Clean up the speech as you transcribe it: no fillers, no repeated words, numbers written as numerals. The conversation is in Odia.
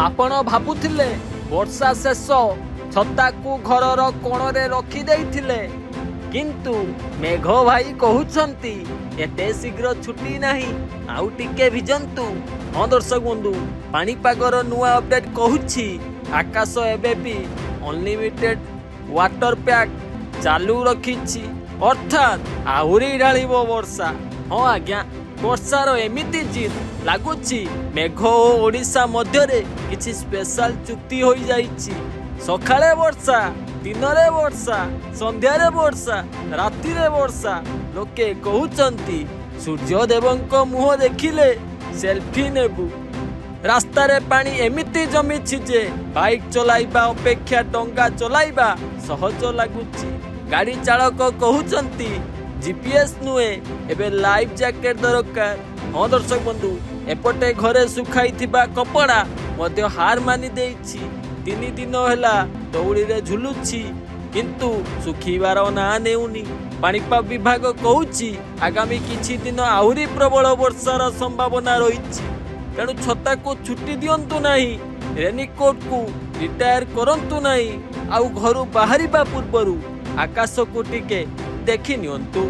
ଆପଣ ଭାବୁଥିଲେ ବର୍ଷା ଶେଷ, ଛତାକୁ ଘରର କୋଣରେ ରଖିଦେଇଥିଲେ, କିନ୍ତୁ ମେଘ ଭାଇ କହୁଛନ୍ତି, ଏତେ ଶୀଘ୍ର ଛୁଟି ନାହିଁ, ଆଉ ଟିକେ ଭିଜନ୍ତୁ। ହଁ ଦର୍ଶକ ବନ୍ଧୁ, ପାଣିପାଗର ନୂଆ ଅପଡେଟ୍ କହୁଛି, ଆକାଶ ଏବେ ବି ଅନଲିମିଟେଡ୍ ୱାଟର ପ୍ୟାକ୍ ଚାଲୁ ରଖିଛି। ଅର୍ଥାତ୍ ଆହୁରି ଢାଳିବ ବର୍ଷା। ହଁ ଆଜ୍ଞା, ବର୍ଷାର ଏମିତି ଜିଦ୍, ଲାଗୁଛି ମେଘ ଓ ଓଡ଼ିଶା ମଧ୍ୟରେ କିଛି ସ୍ପେଶାଲ ଚୁକ୍ତି ହୋଇଯାଇଛି। ସକାଳେ ବର୍ଷା, ଦିନରେ ବର୍ଷା, ସନ୍ଧ୍ୟାରେ ବର୍ଷା, ରାତିରେ ବର୍ଷା। ଲୋକେ କହୁଛନ୍ତି, ସୂର୍ଯ୍ୟଦେବଙ୍କ ମୁହଁ ଦେଖିଲେ ସେଲ୍ଫି ନେବୁ। ରାସ୍ତାରେ ପାଣି ଏମିତି ଜମିଛି ଯେ ବାଇକ୍ ଚଲାଇବା ଅପେକ୍ଷା ଡଙ୍ଗା ଚଲାଇବା ସହଜ ଲାଗୁଛି। ଗାଡ଼ି ଚାଳକ କହୁଛନ୍ତି, ଜିପିଏସ୍ ନୁହେଁ, ଏବେ ଲାଇଫ୍ ଜ୍ୟାକେଟ୍ ଦରକାର। ହଁ ଦର୍ଶକ ବନ୍ଧୁ, ଏପଟେ ଘରେ ଶୁଖାଇଥିବା କପଡ଼ା ମଧ୍ୟ ହାର ମାନି ଦେଇଛି। 3 ଦିନ ହେଲା ଦଉଡ଼ିରେ ଝୁଲୁଛି, କିନ୍ତୁ ଶୁଖିବାର ନାଁ ନେଉନି। ପାଣିପାଗ ବିଭାଗ କହୁଛି, ଆଗାମୀ କିଛି ଦିନ ଆହୁରି ପ୍ରବଳ ବର୍ଷାର ସମ୍ଭାବନା ରହିଛି। ତେଣୁ ଛତାକୁ ଛୁଟି ଦିଅନ୍ତୁ ନାହିଁ, ରେନିକୋଟକୁ ରିଟାୟାର କରନ୍ତୁ ନାହିଁ, ଆଉ ଘରୁ ବାହାରିବା ପୂର୍ବରୁ ଆକାଶକୁ ଟିକେ ଦେଖି ନିଅନ୍ତୁ।